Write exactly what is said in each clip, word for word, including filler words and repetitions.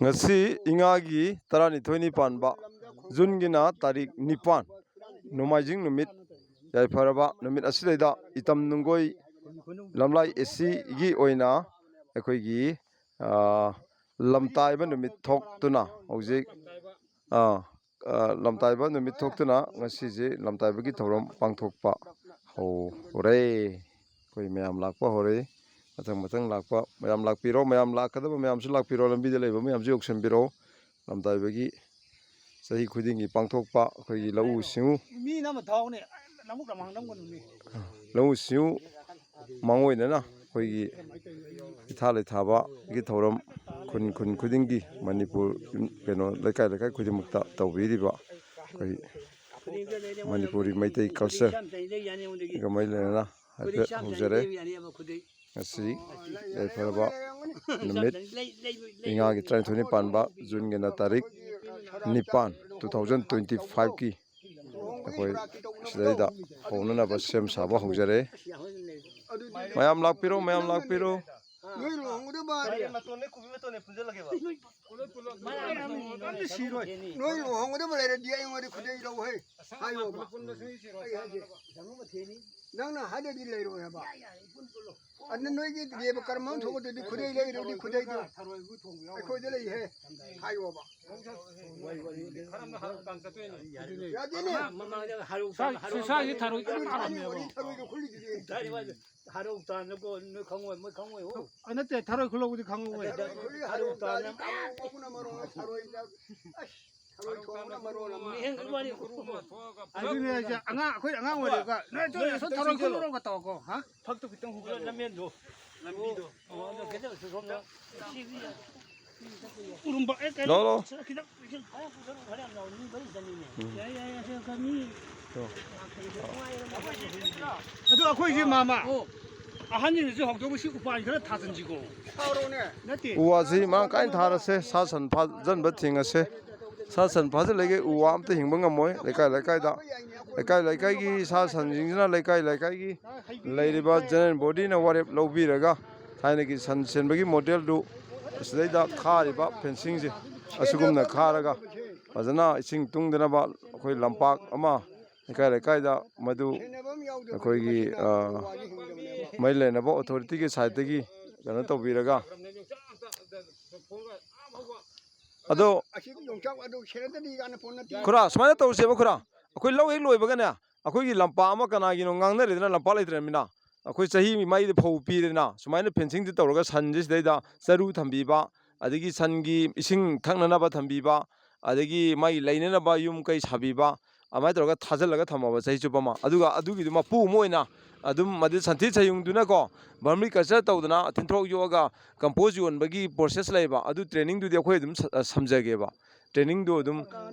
ꯉꯁꯤ ꯏꯉꯥꯒꯤ ꯇꯔꯥꯅꯤꯊꯣꯏꯅꯤ ꯄꯥꯟꯕ, ꯖꯨꯟꯒꯤꯅ ꯇꯥꯔꯤꯛ ꯅꯤꯄꯥꯟ, ꯅꯣꯡꯃꯥꯏꯖꯤꯡ ꯅꯨꯃꯤꯠ, ꯌꯥꯏꯐꯔꯕ ꯅꯨꯃꯤꯠ ꯑꯁꯤꯗꯩꯗ ꯏꯇꯝ ꯅꯨꯡꯒꯣꯏ ꯂꯝꯂꯥꯏ ꯑꯦ ꯁꯤꯒꯤ ꯑꯣꯏꯅ ꯑꯩꯈꯣꯏꯒꯤ, ꯑ, ꯂꯝꯇꯥꯏꯕ ꯅꯨꯃꯤꯠ ꯊꯣꯛꯇꯨꯅ ꯍꯧꯖꯤꯛ, ꯑ, ꯑ, ꯂꯝꯇꯥꯏꯕ ꯅꯨꯃꯤꯠ ꯊꯣꯛꯇꯨꯅ ꯉꯁꯤꯁꯦ ꯂꯝꯇꯥꯏꯕꯒꯤ ꯊꯧꯔꯝ ꯄꯥꯡꯊꯣꯛꯄ ꯍꯧꯔꯦ꯫ ꯑꯩꯈꯣꯏ ꯃꯌꯥꯝ ꯂꯥꯛꯄ ꯍꯧꯔꯦ꯫ ꯃꯊꯪ ꯃꯊꯪ ꯂꯥꯛꯄ ꯃꯌꯥꯝ ꯂꯥꯛꯄꯤꯔꯣ, ꯃꯌꯥꯝ ꯂꯥꯛꯀꯗꯕ ꯃꯌꯥꯝꯁꯨ ꯂꯥꯛꯄꯤꯔꯣ, ꯂꯝꯕꯤꯗ ꯂꯩꯕ ꯃꯌꯥꯝꯁꯨ ꯌꯧꯁꯤꯟꯕꯤꯔꯣ꯫ ꯂꯝꯇꯥꯏꯕꯒꯤ ꯆꯍꯤ ꯈꯨꯗꯤꯡꯒꯤ ꯄꯥꯡꯊꯣꯛꯄ ꯑꯩꯈꯣꯏꯒꯤ ꯂꯧꯎ ꯁꯤꯡꯎ, ꯃꯤꯅ ꯑꯃ ꯊꯥꯎꯅꯦ, ꯂꯧꯕꯨꯛ ꯂꯝꯍꯥꯡꯗ ꯑꯃꯨꯛ ꯀꯩꯅꯣꯅꯦ꯫ ꯂꯧꯎ ꯁꯤꯡꯎ ꯃꯥꯡꯑꯣꯏꯅꯅ ꯑꯩꯈꯣꯏꯒꯤ ꯏꯊꯥ ꯂꯩꯊꯥꯕꯒꯤ ꯊꯧꯔꯝ ꯈꯨꯟ ꯈꯨꯟ ꯈꯨꯗꯤꯡꯒꯤ ꯃꯅꯤꯄꯨꯔ, ꯀꯩꯅꯣ, ꯂꯩꯀꯥꯏ ꯂꯩꯀꯥꯏ ꯈꯨꯗꯤꯡꯃꯛꯇ ꯇꯧꯕꯤꯔꯤꯕ ꯑꯩꯈꯣꯏ ꯃꯅꯤꯄꯨꯔꯤ ꯃꯩꯇꯩ culture ꯒ ꯃꯔꯤ ꯂꯩꯅꯅ ꯍꯥꯏꯐꯦꯠ ꯍꯧꯖꯔꯦ꯫ ꯉꯁꯤ ꯌꯥꯏꯐꯔꯕ ꯅꯨꯃꯤꯠ ꯏꯉꯥꯒꯤ ꯇꯔꯥꯅꯤꯊꯣꯏꯅꯤ ꯄꯥꯟꯕ, ꯖꯨꯟꯒꯤꯅ ꯇꯥꯔꯤꯛ ꯅꯤꯄꯥꯟ, two thousand twenty five ꯀꯤ ꯑꯩꯈꯣꯏ ꯁꯤꯗꯩꯗ ꯍꯧꯅꯅꯕ ꯁꯦꯝ ꯁꯥꯕ ꯍꯧꯖꯔꯦ꯫ ꯃꯌꯥꯝ ꯂꯥꯛꯄꯤꯔꯣ, ꯃꯌꯥꯝ ꯂꯥꯛꯄꯤꯔꯣ꯫ ꯅꯣꯏ ꯂꯨꯍꯣꯡꯒꯗꯕ ꯃꯇꯣꯟꯗꯩ ꯀꯨꯝꯕꯤ ꯃꯇꯣꯟꯗꯩ ꯄꯨꯟꯁꯤꯜꯂꯒꯦꯕ꯫ ꯑꯝꯇ ꯁꯤꯔꯣꯏ꯫ ꯅꯣꯏ ꯂꯨꯍꯣꯡꯒꯗꯕ ꯂꯩꯔꯗꯤ ꯑꯩꯉꯣꯟꯗ ꯈꯨꯗꯩ ꯂꯧꯍꯦ꯫ ꯍꯥꯏꯌꯣꯕ꯫ ꯑꯩ ꯍꯥꯏꯁꯦ꯫ ꯅꯪꯅ ꯍꯥꯏꯗ꯭ꯔꯗꯤ ꯂꯩꯔꯣꯏ ꯍꯥꯏꯕ꯫ ꯑꯗꯨ ꯅꯣꯏꯒꯤ ꯗꯦꯕ ꯀꯔꯃ ꯑꯃ ꯊꯣꯛꯄꯗꯗꯤ ꯈꯨꯗꯩ ꯂꯩꯔꯨꯗꯤ ꯈꯨꯗꯩꯗꯣ ꯑꯩꯈꯣꯏꯗ ꯂꯩꯍꯦ꯫ ꯍꯥꯏꯌꯣꯕ꯫ ꯌꯥꯗꯦꯅꯦ꯫ ꯃꯃꯥꯡꯗ ꯍꯔꯧ ꯁ꯭ꯋꯥꯏ-, ꯁ꯭ꯋꯥꯏꯁꯤ ꯊꯔꯣꯏ ꯌꯥꯝ ꯄꯥꯜꯂꯝꯃꯦꯕ꯫ ꯊꯔꯣꯏꯗꯣ ꯈꯨꯜꯂꯤꯗꯨꯗꯤ꯫ ꯍꯔꯧ ꯇꯥꯟꯅꯀꯣ ꯅꯣꯏ ꯈꯪꯉꯣꯏ, ꯃꯣꯏ ꯈꯪꯉꯣꯏ ꯍꯣ꯫ ꯑ, ꯅꯠꯇꯦ, ꯊꯔꯣꯏ ꯈꯨꯜꯂꯧꯕꯗꯤ ꯈꯪꯍꯧꯋꯦ꯫ ꯍꯔꯧ ꯇꯥꯟꯅ꯫ ꯊꯔꯣꯏ ꯊꯣꯡꯕꯅ ꯃꯔꯣꯜ ꯑꯃ꯫ ꯃꯤꯍꯦꯟ ꯈꯨꯜ ꯋꯥꯔꯤ꯫ ꯑꯗꯨꯅꯦ ꯍꯥꯏꯁꯦ, ꯑꯉꯥꯡ, ꯑꯩꯈꯣꯏ ꯑꯉꯥꯡ ꯑꯣꯏꯔꯒ, "ꯅꯣꯏ ꯆꯠꯂꯨ, ꯁꯣꯝ ꯊꯔꯣꯏ ꯈꯨꯜꯂꯨꯔꯣ"ꯒ ꯇꯧꯀꯣ, ꯍꯥ? ꯐꯛꯇꯨ ꯈꯤꯇꯪ ꯍꯨꯒꯠꯂꯣ, ꯂꯝꯃꯦꯟꯗꯣ꯫ ꯑꯣ, ꯑꯗꯣ ꯈꯤꯇꯪ ꯁꯣꯝꯗ꯫ ꯎꯔꯨꯝꯕ, ꯑꯦ, ꯀꯩꯅꯣ, ꯂꯥꯛꯑꯣ, ꯂꯥꯛꯑꯣ꯫ ꯈꯤꯇꯪ, ꯈꯤꯇꯪ ꯐꯔ ꯄꯨꯊꯔꯛꯎ, ꯐꯔ ꯌꯥꯝ ꯌꯥꯎꯋꯦ, ꯃꯤ ꯃꯔꯤ ꯆꯅꯤꯅꯦ꯫ ꯎꯝ꯫ ꯌꯥꯏ, ꯌꯥꯏ, ꯌꯥꯏ, ꯁꯦ, ꯈꯔ ꯃꯤ꯫ ꯑꯗꯣ ꯑꯩꯈꯣꯏꯁꯦ ꯃꯥꯃ, ꯑꯣ꯫ ꯑꯍꯟꯁꯤꯡꯅꯁꯨ ꯍꯧꯗꯣꯛꯄꯁꯤ ꯎꯄꯥꯟ ꯈꯔ ꯊꯥꯖꯤꯟꯁꯤꯀꯣ꯫ ꯅꯠꯇꯦ꯫ ꯎ ꯋꯥꯁꯤ ꯃꯔꯥꯡ ꯀꯥꯏꯅ ꯊꯥꯔꯁꯦ, ꯁꯥ ꯁꯟ ꯐꯥꯖꯟꯕ ꯊꯤꯡꯉꯁꯦ꯫ ꯁꯥ ꯁꯟ ꯐꯥꯖꯤꯜꯂꯒꯦ ꯎ ꯋꯥ ꯑꯝꯇ ꯍꯤꯡꯕ ꯉꯝꯃꯣꯏ꯫ ꯂꯩꯀꯥꯏ ꯂꯩꯀꯥꯏꯗ, ꯂꯩꯀꯥꯏ ꯂꯩꯀꯥꯏꯒꯤ ꯁꯥ ꯁꯟꯁꯤꯡꯁꯤꯅ ꯂꯩꯀꯥꯏ ꯂꯩꯀꯥꯏꯒꯤ ꯂꯩꯔꯤꯕ general body ꯅ ꯋꯥꯔꯦꯞ ꯂꯧꯕꯤꯔꯒ ꯊꯥꯏꯅꯒꯤ ꯁꯟ ꯁꯦꯟꯕꯒꯤ model ꯗꯨ ꯑꯁꯤꯗꯩꯗ ꯈꯥꯔꯤꯕ ꯐꯦꯟꯁꯤꯡꯁꯦ ꯑꯁꯤꯒꯨꯝꯅ ꯈꯥꯔꯒ ꯐꯖꯅ ꯏꯁꯤꯡ ꯇꯨꯡꯗꯅꯕ ꯑꯩꯈꯣꯏ ꯂꯝꯄꯥꯛ ꯑꯃ ꯂꯩꯀꯥꯏ ꯂꯩꯀꯥꯏꯗ ꯃꯗꯨ ꯑꯩꯈꯣꯏꯒꯤ, ꯑ, ꯃꯔꯤ ꯂꯩꯅꯕ ꯑꯣꯊꯣꯔꯤꯇꯤꯒꯤ ꯁꯥꯏꯠꯇꯒꯤ ꯀꯩꯅꯣ ꯇꯧꯕꯤꯔꯒ, ꯑꯗꯣ ꯑꯁꯤ ꯌꯣꯡꯆꯥꯛ ꯑꯗꯨ ꯁꯦꯟꯅꯗꯗꯤ ꯀꯥꯟꯅ ꯄꯣꯠ ꯅꯠꯇꯦ꯫ ꯈꯨꯔꯥ, ꯁꯨꯃꯥꯏꯅ ꯇꯧꯁꯦꯕ ꯈꯨꯔꯥ, ꯑꯩꯈꯣꯏ ꯂꯧ ꯍꯦꯛ ꯂꯣꯏꯕꯒꯅꯦ, ꯑꯩꯈꯣꯏꯒꯤ ꯂꯝꯄꯥꯛ ꯑꯃ ꯀꯅꯥꯒꯤꯅꯣ ꯉꯥꯡꯅꯔꯦꯗꯅ, ꯂꯝꯄꯥꯛ ꯂꯩꯇ꯭ꯔꯃꯤꯅ, ꯑꯩꯈꯣꯏ ꯆꯍꯤ ꯃꯩꯗ ꯐꯧ ꯄꯤꯔꯦꯗꯅ, ꯁꯨꯃꯥꯏꯅ ꯐꯦꯟꯁꯤꯡꯗꯤ ꯇꯧꯔꯒ ꯁꯟꯁꯦ ꯁꯤꯗꯩꯗ ꯆꯔꯨ ꯊꯝꯕꯤꯕ, ꯑꯗꯒꯤ ꯁꯟꯒꯤ ꯏꯁꯤꯡ ꯊꯛꯅꯅꯕ ꯊꯝꯕꯤꯕ, ꯑꯗꯒꯤ ꯃꯥꯒꯤ ꯂꯩꯅꯅꯕ ꯌꯨꯝ ꯀꯩ ꯁꯥꯕꯤꯕ, ꯑꯗꯨꯃꯥꯏꯅ ꯇꯧꯔꯒ ꯊꯥꯖꯤꯜꯂꯒ ꯊꯝꯃꯕ ꯆꯍꯤ ꯆꯨꯞꯄ ꯑꯃ, ꯑꯗꯨꯒ ꯑꯗꯨꯒꯤꯗꯨ ꯃꯄꯨ ꯑꯃ ꯑꯣꯏꯅ ꯑꯗꯨꯝ, ꯃꯗꯨ ꯁꯟꯊꯤ ꯁꯟꯌꯨꯡꯗꯨꯅꯀꯣ, ꯚꯔꯃꯤ ꯀꯜꯆꯔ ꯇꯧꯗꯅ ꯇꯤꯟꯊ꯭ꯔꯣꯛ ꯌꯣꯛꯑꯒ ꯀꯝꯄꯣꯁ ꯌꯣꯟꯕꯒꯤ ꯄ꯭ꯔꯣꯁꯦꯁ ꯂꯩꯕ, ꯑꯗꯨ ꯇ꯭ꯔꯦꯅꯤꯡꯗꯨꯗꯤ ꯑꯩꯈꯣꯏ ꯑꯗꯨꯝ ꯁ-, ꯁꯝꯖꯒꯦꯕ꯫ ꯇ꯭ꯔꯦꯅꯤꯡꯗꯣ ꯑꯗꯨꯝ,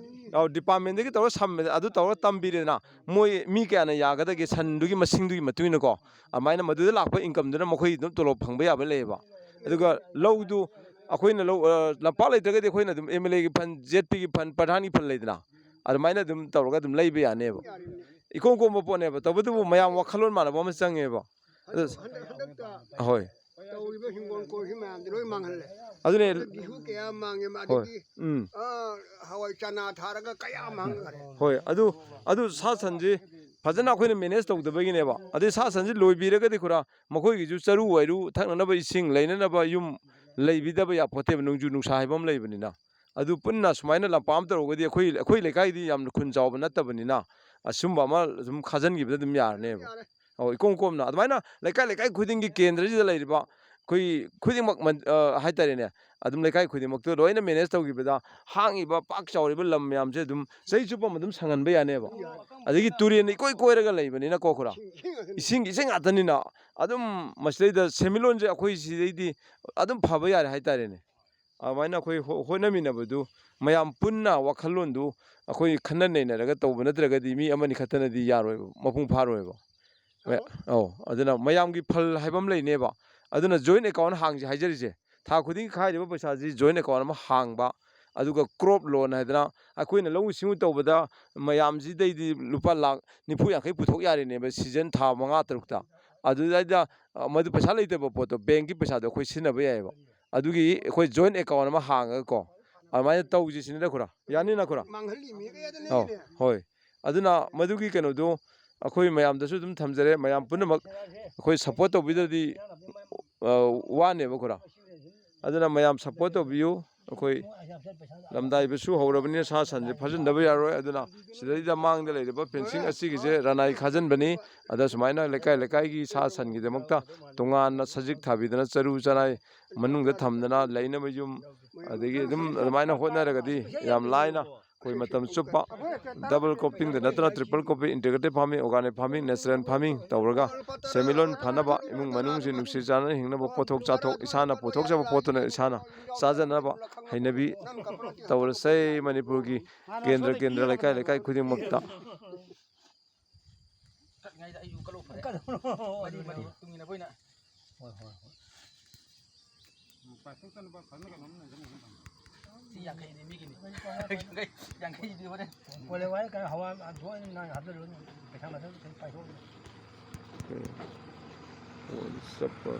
ꯑꯧ, ꯗꯤꯄꯥꯔꯠꯃꯦꯟꯗꯒꯤ ꯇꯧꯔꯒ ꯁꯝꯃꯦ, ꯑꯗꯨ ꯇꯧꯔꯒ ꯇꯝꯕꯤꯔꯦꯗꯅ, ꯃꯣꯏ ꯃꯤ ꯀꯌꯥꯅ ꯌꯥꯒꯗꯒꯦ ꯁꯟꯗꯨꯒꯤ ꯃꯁꯤꯡꯗꯨꯒꯤ ꯃꯇꯨꯡ ꯏꯟꯅꯀꯣ, ꯑꯗꯨꯃꯥꯏꯅ ꯃꯗꯨꯗ ꯂꯥꯛꯄ ꯏꯟꯀꯝꯗꯨꯅ ꯃꯈꯣꯏ ꯑꯗꯨꯝ ꯇꯣꯂꯣꯞ ꯐꯪꯕ ꯌꯥꯕ ꯂꯩꯌꯦꯕ꯫ ꯑꯗꯨꯒ ꯂꯧꯗꯨ ꯑꯩꯈꯣꯏꯅ ꯂꯧ, ꯑ, ꯂꯝꯄꯥꯛ ꯂꯩꯇ꯭ꯔꯒꯗꯤ ꯑꯩꯈꯣꯏꯅ ꯑꯗꯨꯝ ꯑꯦꯝ ꯑꯦꯜ ꯑꯦꯒꯤ ꯐꯟ, ꯖꯦꯠ ꯄꯤꯒꯤ ꯐꯟ, ꯄ꯭ꯔꯙꯥꯟꯒꯤ ꯐꯟ ꯂꯩꯗꯅ, ꯑꯗꯨꯃꯥꯏꯅ ꯑꯗꯨꯝ ꯇꯧꯔꯒ ꯑꯗꯨꯝ ꯂꯩꯕ ꯌꯥꯅꯦꯕ꯫ ꯏꯀꯣꯟ ꯀꯣꯟꯕ ꯄꯣꯠꯅꯦꯕ, ꯇꯧꯕꯇꯕꯨ ꯃꯌꯥꯝ ꯋꯥꯈꯜꯂꯣꯟ ꯃꯥꯟꯅꯕ ꯑꯃ ꯆꯪꯉꯦꯕ꯫ ꯑꯗꯨ ꯍꯟꯗꯛ, ꯍꯟꯗꯛꯇ ꯍꯣꯏ꯫ ꯇꯧꯔꯤꯕ ꯍꯤꯡꯒꯣꯜ ꯀꯣꯏꯁꯤ ꯃꯌꯥꯝꯁꯦ ꯂꯣꯏ ꯃꯥꯡꯍꯜꯂꯦ꯫ ꯑꯗꯨꯅꯦ꯫ ꯍꯟꯗꯛ ꯒꯤꯍꯨ ꯀꯌꯥ ꯃꯥꯡꯉꯦ, ꯍꯣꯏ꯫ ꯑꯗꯒꯤ, ꯎꯝ꯫ ꯑꯥ, ꯍꯋꯥꯏ ꯆꯅꯥ ꯊꯥꯔꯒ ꯀꯌꯥ ꯃꯥꯡꯈ꯭ꯔꯦ꯫ ꯍꯣꯏ, ꯑꯗꯨ, ꯑꯗꯨ ꯁꯥ ꯁꯟꯁꯤ ꯐꯖꯅ ꯑꯩꯈꯣꯏꯅ ꯃꯦꯅꯦꯖ ꯇꯧꯗꯕꯒꯤꯅꯦꯕ꯫ ꯑꯗꯩ ꯁꯥ ꯁꯟꯁꯤ ꯂꯣꯏꯕꯤꯔꯒꯗꯤ ꯈꯨꯔꯥ, ꯃꯈꯣꯏꯒꯤꯁꯨ ꯆꯔꯨ ꯑꯣꯏꯔꯨ, ꯊꯛꯅꯅꯕ ꯏꯁꯤꯡ, ꯂꯩꯅꯅꯕ ꯌꯨꯝ ꯂꯩꯕꯤꯗꯕ ꯌꯥꯄꯣꯠꯇꯦꯕ, ꯅꯣꯡꯖꯨ ꯅꯨꯡꯁꯥ ꯍꯥꯏꯕ ꯑꯃ ꯂꯩꯕꯅꯤꯅ꯫ ꯑꯗꯨ ꯄꯨꯟꯅ ꯁꯨꯃꯥꯏꯅ ꯂꯝꯄꯥꯛ ꯑꯃ ꯇꯧꯔꯒꯗꯤ ꯑꯩꯈꯣꯏ, ꯑꯩꯈꯣꯏ ꯂꯩꯀꯥꯏꯗꯤ ꯌꯥꯝꯅ ꯈꯨꯟ ꯆꯥꯎꯕ ꯅꯠꯇꯕꯅꯤꯅ, ꯑꯁꯨꯝꯕ ꯑꯃ ꯁꯨꯝ ꯈꯥꯖꯤꯟꯈꯤꯕꯗ ꯑꯗꯨꯝ ꯌꯥꯔꯅꯦꯕ꯫ ꯌꯥꯔꯦ꯫ ꯑꯧ, ꯏꯀꯣꯝ ꯀꯣꯝꯅ ꯑꯗꯨꯃꯥꯏꯅ ꯂꯩꯀꯥꯏ, ꯂꯩꯀꯥꯏ ꯈꯨꯗꯤꯡꯒꯤ ꯀꯦꯟꯗ꯭ꯔꯁꯤꯗ ꯂꯩꯔꯤꯕ ꯑꯩꯈꯣꯏ ꯈꯨꯗꯤꯡꯃꯛ ꯃꯟ-, ꯑ, ꯍꯥꯏꯇꯥꯔꯦꯅꯦ, ꯑꯗꯨꯝ ꯂꯩꯀꯥꯏ ꯈꯨꯗꯤꯡꯃꯛꯇꯨ ꯂꯣꯏꯅ ꯃꯦꯅꯦꯖ ꯇꯧꯈꯤꯕꯗ, ꯍꯥꯡꯉꯤꯕ ꯄꯥꯛ ꯆꯥꯎꯔꯤꯕ ꯂꯝ ꯃꯌꯥꯝꯁꯦ ꯑꯗꯨꯝ ꯆꯍꯤ ꯆꯨꯞꯄ ꯑꯃ ꯑꯗꯨꯝ ꯁꯪꯍꯟꯕ ꯌꯥꯅꯦꯕ꯫ ꯑꯗꯒꯤ ꯇꯨꯔꯦꯟ ꯏꯀꯣꯏ ꯀꯣꯏꯔꯒ ꯂꯩꯕꯅꯤꯅꯀꯣ ꯈꯨꯔꯥ, ꯏꯁꯤꯡ ꯉꯥꯛꯇꯅꯤ꯫ ꯏꯁꯤꯡ, ꯏꯁꯤꯡ ꯉꯥꯛꯇꯅꯤꯅ ꯑꯗꯨꯝ ꯃꯁꯤꯗꯩꯗ ꯁꯦꯟꯃꯤꯠꯂꯣꯟꯁꯦ ꯑꯩꯈꯣꯏ ꯁꯤꯗꯩꯗꯤ ꯑꯗꯨꯝ ꯐꯕ ꯌꯥꯔꯦ ꯍꯥꯏꯇꯥꯔꯦꯅꯦ꯫ ꯑꯗꯨꯃꯥꯏꯅ ꯑꯩꯈꯣꯏ ꯍꯣ-, ꯍꯣꯠꯅꯃꯤꯟꯅꯕꯗꯨ, ꯃꯌꯥꯝ ꯄꯨꯟꯅ ꯋꯥꯈꯜꯂꯣꯟꯗꯨ ꯑꯩꯈꯣꯏ ꯈꯟꯅ ꯅꯩꯅꯔꯒ ꯇꯧꯕ ꯅꯠꯇ꯭ꯔꯒꯗꯤ ꯃꯤ ꯑꯃꯅꯤ ꯈꯛꯇꯅꯗꯤ ꯌꯥꯔꯣꯏꯕ, ꯃꯄꯨꯡ ꯐꯥꯔꯣꯏꯕ꯫ ꯃ-, ꯑꯧ, ꯑꯗꯨꯅ ꯃꯌꯥꯝꯒꯤ ꯐꯜ ꯍꯥꯏꯕ ꯑꯃ ꯂꯩꯅꯦꯕ꯫ ꯑꯗꯨꯅ ꯖꯣꯏꯟ ꯑꯦꯀꯥꯎꯟ ꯍꯥꯡꯁꯦ ꯍꯥꯏꯖꯔꯤꯁꯦ, ꯊꯥ ꯈꯨꯗꯤꯡꯒꯤ ꯈꯥꯏꯔꯤꯕ ꯄꯩꯁꯥꯁꯤ ꯖꯣꯏꯟ ꯑꯦꯀꯥꯎꯟ ꯑꯃ ꯍꯥꯡꯕ, ꯑꯗꯨꯒ ꯀ꯭ꯔꯣꯞ ꯂꯣꯟ ꯍꯥꯏꯗꯅ ꯑꯩꯈꯣꯏꯅ ꯂꯧꯎ ꯁꯤꯡꯎ ꯇꯧꯕꯗ ꯃꯌꯥꯝꯁꯤꯗꯩꯗꯤ ꯂꯨꯄꯥ ꯂꯥꯈ ꯅꯤꯐꯨ ꯌꯥꯡꯈꯩ ꯄꯨꯊꯣꯛ ꯌꯥꯔꯤꯅꯦꯕ, ꯁꯤꯖꯟ ꯊꯥ ꯃꯉꯥ ꯇꯔꯨꯛꯇ꯫ ꯑꯗꯨꯗꯩꯗ, ꯑ, ꯃꯗꯨ ꯄꯩꯁꯥ ꯂꯩꯇꯕ ꯄꯣꯠꯇꯣ ꯕꯦꯡꯀꯤ ꯄꯩꯁꯥꯗꯣ ꯑꯩꯈꯣꯏ ꯁꯤꯖꯤꯟꯅꯕ ꯌꯥꯏꯑꯕ꯫ ꯑꯗꯨꯒꯤ ꯑꯩꯈꯣꯏ ꯖꯣꯏꯟ ꯑꯦꯀꯥꯎꯟ ꯑꯃ ꯍꯥꯡꯉꯒꯀꯣ, ꯑꯗꯨꯃꯥꯏꯅ ꯇꯧꯁꯤ ꯁꯤꯅꯤꯗ ꯈꯨꯔꯥ꯫ ꯌꯥꯅꯤꯅ ꯈꯨꯔꯥ? ꯃꯥꯡꯍꯜꯂꯤꯃꯤ ꯀꯌꯥꯗꯅꯤ ꯑꯧ, ꯂꯩꯔꯦ꯫ ꯍꯣꯏ꯫ ꯑꯗꯨꯅ ꯃꯗꯨꯒꯤ ꯀꯩꯅꯣꯗꯣ ꯑꯩꯈꯣꯏ ꯃꯌꯥꯝꯗꯁꯨ ꯑꯗꯨꯝ ꯊꯝꯖꯔꯦ, ꯃꯌꯥꯝ ꯄꯨꯝꯅꯃꯛ ꯑꯩꯈꯣꯏ ꯁꯞꯄꯣꯔꯠ ꯇꯧꯕꯤꯗ꯭ꯔꯗꯤ, ꯑ, ꯋꯥꯅꯦꯕ ꯈꯨꯔꯥ꯫ ꯑꯗꯨꯅ ꯃꯌꯥꯝ ꯁꯞꯄꯣꯔꯠ ꯇꯧꯕꯤꯌꯨ꯫ ꯑꯩꯈꯣꯏ ꯂꯝꯗꯥꯏꯕꯁꯨ ꯍꯧꯔꯕꯅꯤꯅ ꯁꯥ ꯁꯟꯁꯦ ꯐꯥꯖꯤꯟꯗꯕ ꯌꯥꯔꯣꯏ꯫ ꯑꯗꯨꯅ ꯁꯤꯗꯩꯗ ꯃꯥꯡꯗ ꯂꯩꯔꯤꯕ ꯐꯦꯟꯁꯤꯡ ꯑꯁꯤꯒꯤꯁꯦ ꯔꯅꯥꯏ ꯈꯥꯖꯤꯟꯕꯅꯤ꯫ ꯑꯗ ꯁꯨꯃꯥꯏꯅ ꯂꯩꯀꯥꯏ ꯂꯩꯀꯥꯏꯒꯤ ꯁꯥ ꯁꯟꯒꯤꯗꯃꯛꯇ ꯇꯣꯉꯥꯟꯅ ꯁꯖꯤꯛ ꯊꯥꯕꯤꯗꯅ, ꯆꯔꯨ ꯆꯅꯥꯏ ꯃꯅꯨꯡꯗ ꯊꯝꯗꯅ ꯂꯩꯅꯕ ꯌꯨꯝ, ꯑꯗꯒꯤ ꯑꯗꯨꯝ ꯑꯗꯨꯃꯥꯏꯅ ꯍꯣꯠꯅꯔꯒꯗꯤ ꯌꯥꯝ ꯂꯥꯏꯅ ꯑꯩꯈꯣꯏ ꯃꯇꯝ ꯆꯨꯞꯄ ꯗꯕꯜ ꯀ꯭ꯔꯣꯞꯄꯤꯡꯗ ꯅꯠꯇꯅ triple cropping, integrated farming, organic farming, natural farming ꯇꯧꯔꯒ ꯁꯦꯟꯃꯤꯠꯂꯣꯟ ꯐꯅꯕ, ꯏꯃꯨꯡ ꯃꯅꯨꯡꯁꯤ ꯅꯨꯡꯁꯤ ꯆꯥꯟꯅꯅ ꯍꯤꯡꯅꯕ, ꯄꯣꯠꯊꯣꯛ ꯆꯥꯊꯣꯛ ꯏꯁꯥꯅ ꯄꯨꯊꯣꯛꯆꯕ ꯄꯣꯠꯇꯨꯅ ꯏꯁꯥꯅ ꯆꯥꯖꯅꯕ ꯍꯩꯅꯕꯤ ꯇꯧꯔꯁꯦ꯫ ꯃꯅꯤꯄꯨꯔꯒꯤ ꯀꯦꯟꯗ꯭ꯔ ꯀꯦꯟꯗ꯭ꯔ, ꯂꯩꯀꯥꯏ ꯂꯩꯀꯥꯏ ꯈꯨꯗꯤꯡꯃꯛꯇ꯫ ꯀꯠꯂꯤꯉꯩꯗ ꯑꯩꯁꯨ ꯀꯠꯂꯧ ꯐꯔꯦ꯫ ꯀꯠꯂꯧ꯫ ꯃꯔꯤ ꯃꯔꯤ ꯇꯨꯡꯏꯟꯅꯕ ꯑꯣꯏꯅ꯫ ꯍꯣꯏ, ꯍꯣꯏ, ꯍꯣꯏ꯫ ꯁꯤ ꯌꯥꯡꯈꯩꯅꯤ ꯃꯤꯒꯤꯅꯤ꯫ ꯌꯥꯡꯈꯩ, ꯌꯥꯡꯈꯩꯁꯤꯗꯤ ꯍꯣꯔꯦꯟ꯫ ꯀꯣꯂꯦ ꯋꯥꯏ ꯀꯩꯅꯣ ꯍꯋꯥ ꯊꯣꯛꯑꯅꯤ, ꯅꯪ ꯍꯥꯞꯆꯜꯂꯨꯔꯅꯤ꯫ ꯄꯩꯁꯥ ꯃꯊꯪ ꯄꯥꯏꯊꯣꯛꯑꯅꯤ꯫ ꯎꯝ꯫ ꯍꯣꯏ, ꯆꯠꯄ꯫